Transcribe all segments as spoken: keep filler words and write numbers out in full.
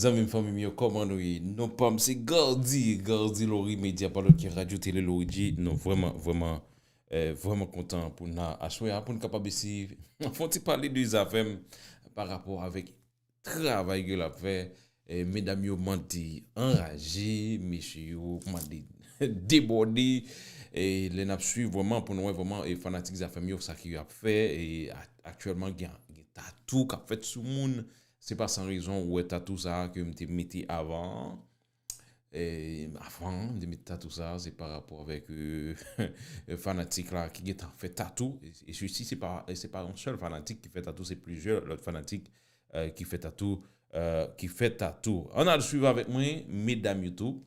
Zanmi m, fanmi m yo, kòman nou ye? Non pa m se Gardy, Gardy Lori Media, pa lòt ke Radyo Tele Lori G. Nou vrèman, vrèman, eh, vrèman kontan pou n la aswè a, pou n kapab eseye fè yon ti pale de Zafèm pa rapò avèk travay ke l ap fè. Eh, medam yo mande anraje, mesye yo mande debòde. Eh, lè n ap swiv vrèman pou n wè vrèman, eh, fanatik Zafèm yo, sa ke y ap fè. Eh, a- aktyèlman, gen, gen tatou k ap fèt sou moun. Se pa san rezon ou wè tatou sa a ke m te mete avan an. E, avan, m te mete tatou sa a, se pa rapò avèk, euh, fanatik la ki gentan fè tatou. E, e sesi, se pa, e se pa yon sèl fanatik ki fè tatou, se plizyè lòt fanatik, euh, ki fè tatou, euh, ki fè tatou. Ann al swiv avèk mwen, medam yo tou,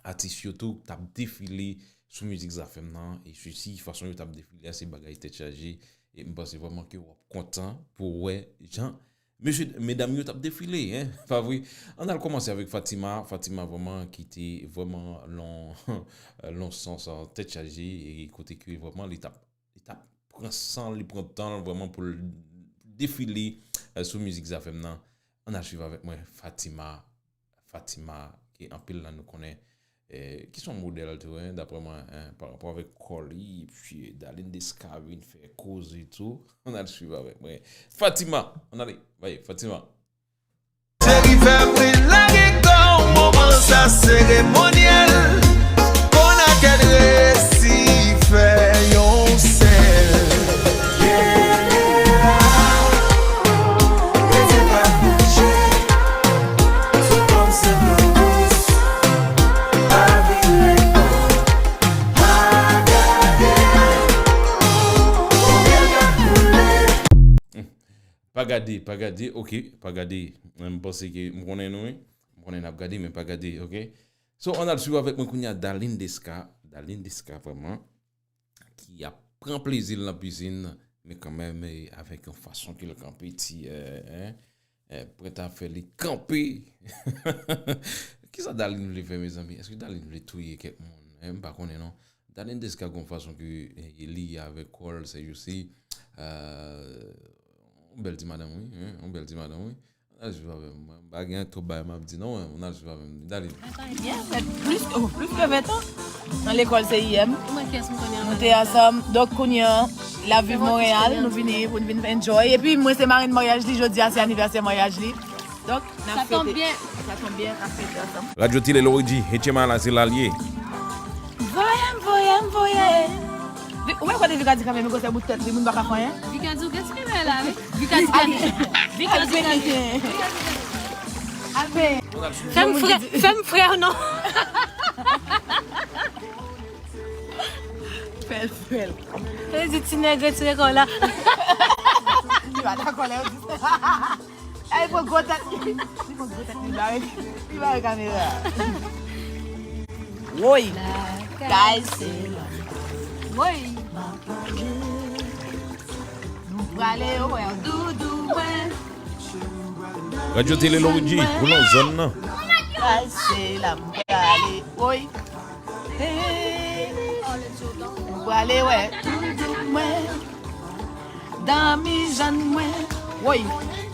atis yo tou t ap defile sou mizik Zafèm nan. E sesi, fason yo t ap defile a, se bagay tèt chaje. E m panse vrèman ke w ap kontan pou w wè jan mesye, medam yo t ap defile, en, pa vre? Ann al kòmanse avèk Fatima. Fatima vrèman ki te vrèman lon, lon sans tèt chaje, e kote ke vrèman li t ap, li t ap pran san l, li pran tan l vrèman pou l defile, eh, sou mizik Zafèm nan. Ann al swiv avèk mwen Fatima. Fatima, ke anpil nan nou konnen, eh, ki se yon modèl tou, en, daprè mwen, en, pa rapò avèk kò li, epi Darline Desca vin fè koze tou. Ann al swiv avèk mwen. Fatima, ann ale, voye, Fatima. Cheri fè bri lage kò w, moman sa seremonyèl. Konakèt resi fè yon sèl. Pa gade, pa gade, ok, pa gade. M panse ke m konnen nou, wi. M konnen n ap gade, men pa gade, ok? So, ann al swiv avèk mwen kounye a Darline Desca. Darline Desca, vrèman, ki ap pran plezi l nan pizin, men kanmenm, eh, avèk yon fason ke l kanpe ti, eh, en, eh, prèt a fè li kanpe. Kisa Darline vle fè, mezanmi? Èske Darline vle touye kèk moun? En, m pa konnen, non. Darline Desca gon fason ke, eh, li avèk kò l, sèjousi, eh, yon bèl ti madanm, wi, en, yon bèl ti madanm, wi. Ann al swiv avè m. Mwen, m pa gen twòp bagay m ap di, non, ann al swiv avè m. Darline. Byen, fè plis, oh, plis ke ven tan. Nan lekòl C I M. Nou te ansanm. Donk, kounye a, l ap viv Monreyal. Nou vini pou n vin enjoy. Epi, mwen, se marenn maryaj li. Jodi a, se anivèsè maryaj li. Donk, n ap fete. Sa tonbe byen. Sa tonbe byen, n ap fete ansanm. Radyo Tele Lori G, H M I la, se la l ye. Voye m, voye m, voye. Vi-, ou wè kote Vika di kanmenm, gwo sè bout tèt li, moun pa ka fè anyen. Vika di w gen ti kanè la, wi. Vika di kanè. Vika di kanè. Fè m frè, fè m frè w non. Fè l, fè l. Li di ti nèg retire kò w la. Li pa dakò lè yo di sa. Ay, pran gwo tèt li. Li pran gwo tèt li, li bare, li bare kamera. Woy. Kay se la. Woy. Nou prale wè doudou mwen. Radyo Tele Lori G, ou nan zòn nan. Kay se la m prale. Woy. Hey. Nou prale wè doudou mwen. Danmi jann mwen. Woy,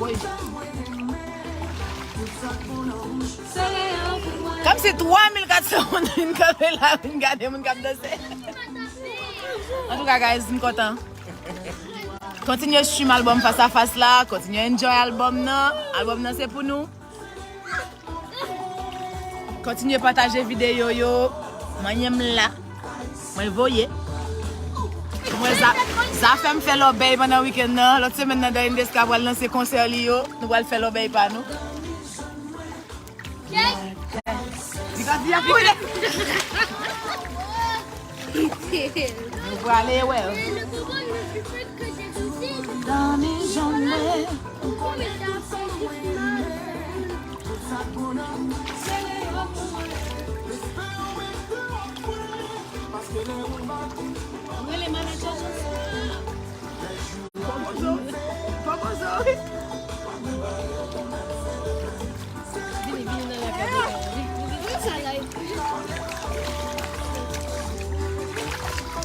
woy. Kòmsi twa mil kat san moun vin kanpe la, vin gade moun k ap danse. Antouka, guys, m kontan. Kontinye stream album Face à Face la, kontinye enjoy album nan. Album nan se pou nou. Kontinye pataje videyo yo. Manyen m la. Mwen voye. Mwen za, Zafèm fè lòbèy pandan wikenn nan. Lòt semèn nan, Darline Desca pral lanse konsè li yo. Nou pral fè lòbèy pa nou. Li pa di a pou li. Nou prale wè. Danmi jann mwen. Rele manager Joshua. Popozo, Popozo, wi. Vini, vini nan lakay Popozo. Vini, vini sa la.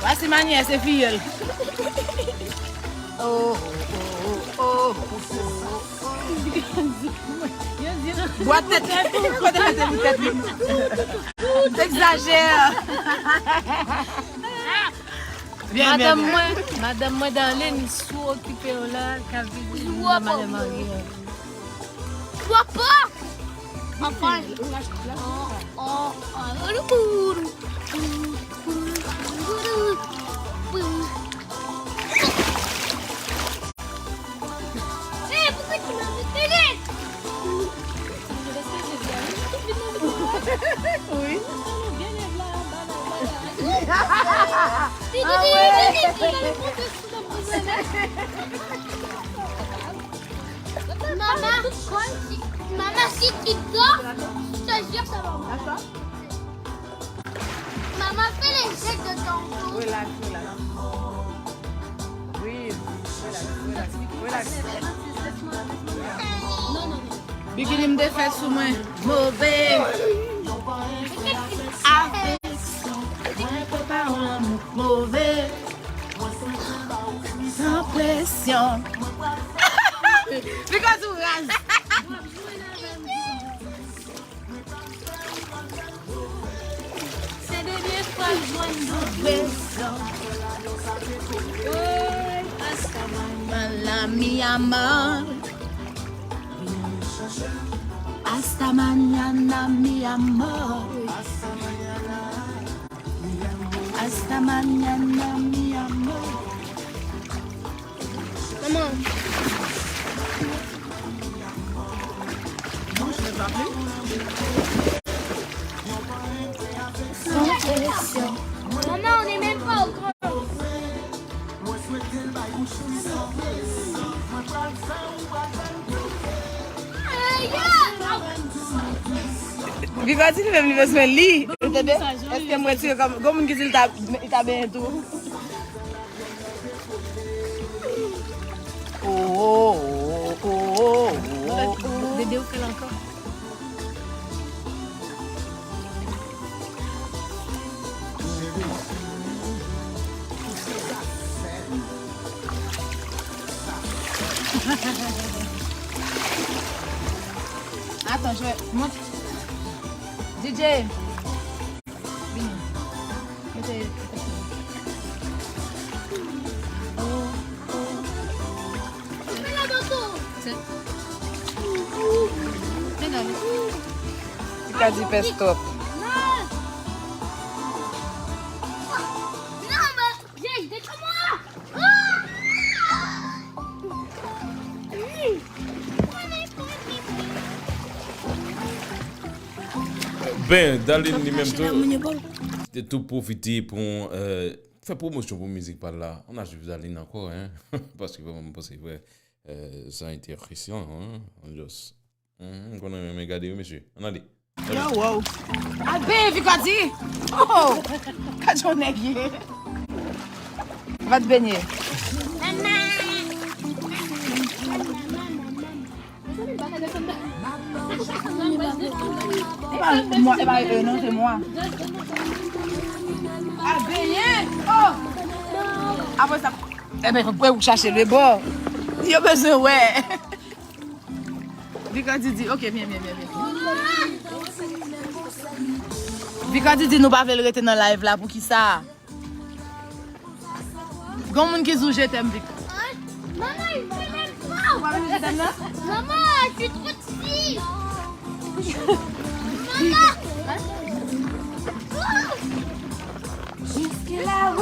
Vwasi manyè, se fiyèl. Oh, oh, oh, oh, oh. Bwat tèt li. Kote mete bout tèt li? Egzajè. Byen, byen, byen. Madanm mwen, madanm mwen, Darline, si w okipe w la, ka vin nan malè marye. Papa! Anfen. Oh, oh, oh. Hey, poukwa ti mwen vin tele? Wi. Vini, vini, vini, vini, vini. Mama, mama, si, mama, si tu dors, je te jure, ça va. Mama, fais les jeux de ton dos. Relax, relax. Breathe. Relax, relax, relax. Bikini m te fè sou mwen. Move. Afeksyon. Mwen pè pa yon lanmou move. San presyon. Li ka sou raz. Se depi eswa l jwenn nou. Hasta mañana, mi amor. Hasta mañana, mi amor. Hasta mañana, mi amor. Maman. Maman, on n'est même pas au grand. Viva di li menm li bezwen li. Ou tande? Èske m retire kòm gon moun ki di li ta, li ta benyen tou? Oh, oh, oh, oh, oh, oh. Dede, ou fè l ankò. Attends, je vais monter. D J. Vini. Mete. Oh, oh. Ti ka di pès twòp. Ben, Darline li menm tou, te tou pwofite pou, euh, fè pwomosyon pou mizik pa l la. Ann al swiv Darline ankò, hein. Paske vrèman, m panse, vrè, euh, sa enteresan, hein. Ann just, mhm, m konn renmen gade, wi, mesye. Ann ale. Yo, wow. Al benyen, Vicordy. Oh! Gad yon nèg ye. Va t benyen. E pa mwen, e pa yo, non, se mwen. Al benyen. Oh! Apre sa, e ben, fòk ou chache le bò. Yo bezwen wè. Vicordy di, ok, vyen, vyen, vyen, vyen. Vicordy di nou pa vle l rete nan live la, poukisa? Gon moun ki di w je t'aime, Vic. Maman, je t'aime pas. Ou pa vle je t'aime nan? Maman, je suis trop petite. Maman. Jiske la ou.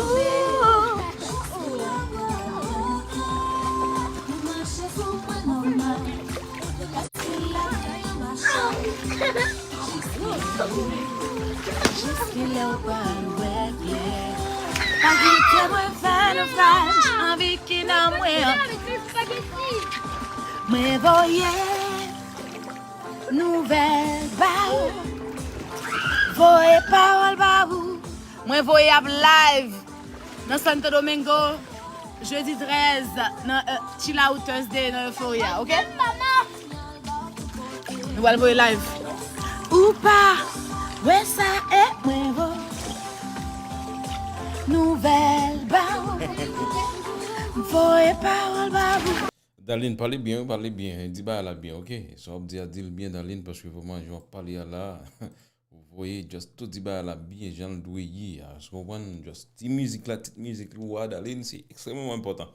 Jiske lè w pral wè klè. Pa kite mwen fè naufraj, anvi ki nan mwen. Mwen voye nouvèl ba ou. Voye pawòl ba ou. Mwen voye ap live nan Santo Domingo, jedi trèz, nan, euh, Chill Out Thursday nan Euphoria, ok? Nou pral voye live. Ou pa wè sa e mwen voye nouvèl ba ou. Voye pawòl ba ou. Darline, pale byen, wi, pale byen. Di bagay la byen, oke? Sa w ap di a, di l byen, Darline, paske vrèman, jan w ap pale a la, ou voye, just tou di bagay la byen, jan l dwe ye a. Ou konprann? Just ti mizik la, tit mizik ou a, Darline, se ekstrèmeman enpòtan.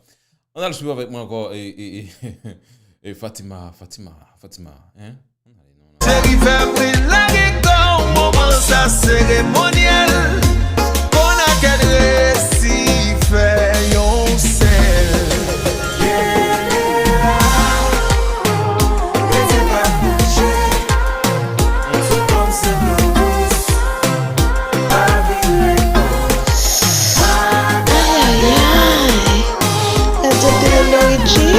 Ann al swiv avèk mwen ankò, e, e, e, e Fatima, Fatima, Fatima, hein? Ann ale non. Seri fè bri lage kò w, moman sa seremonyèl. Konakèt resi fè yon sèl. Kenbe la, rete pa bouje. Sou kòm se dlo dous. Pa vire kò. Ayayay. Radyo Tele Lorigi,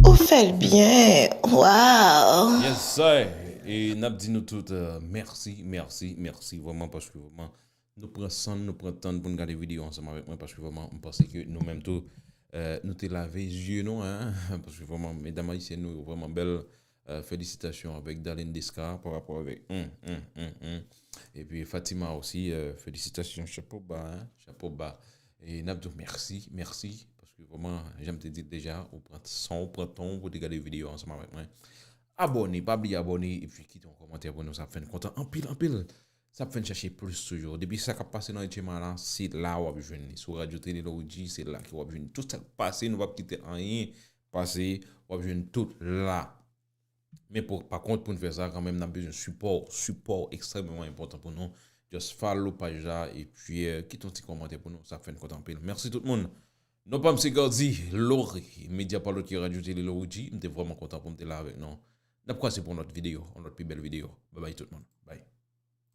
ou fè l byen. Wow. Yes, sir. E n ap di nou tout, euh, mèsi, mèsi, mèsi vrèman, paske vrèman, nou pran san n, nou pran tan n pou n gade videyo ansanm avèk mwen, paske vrèman, m panse ke nou menm tou, euh, nou te lave zye nou, hein, paske vrèman, medam ayisyèn nou yo vrèman bèl. Euh, felisitasyon avèk Darline Desca pa rapò avèk, hmm, hmm, hmm, hmm. Epi Fatima osi, euh, felisitasyon, chapo ba, hein, chapo ba. E n ap di w mèsi, mèsi, paske vrèman, jan m te di l deja, ou pran san w, pran tan w pou te gade videyo ansanm avèk mwen. Abòne, pa bliye abòne, epi kite yon kòmantè pou nou, sa ap fè n kontan anpil, anpil. Sa ap fè n chèche plis toujou. Depi sa k ap pase nan H M A la, se la w ap jwenn li. Sou Radyo Tele Lorigi, se la ke w ap jwenn tout sa k pase, nou p ap kite anyen pase, w ap jwenn tout la. Men pou, pa kont, pou n fè sa, kanmenm, n ap bezwen sipò w. Sipò w ekstrèmeman enpòtan pou nou. Just follow paj la, epi, euh, kite yon ti kòmantè pou nou. Sa ap fè n kontan anpil. Mèsi tout moun. Non pa m se Gardy Laury, medya pa lòt ke Radyo Tele Lorigi. M te vrèman kontan pou m te la avèk nou. N ap kwaze pou yon lòt videyo, yon lòt pi bèl videyo. Babay tout moun. Bye.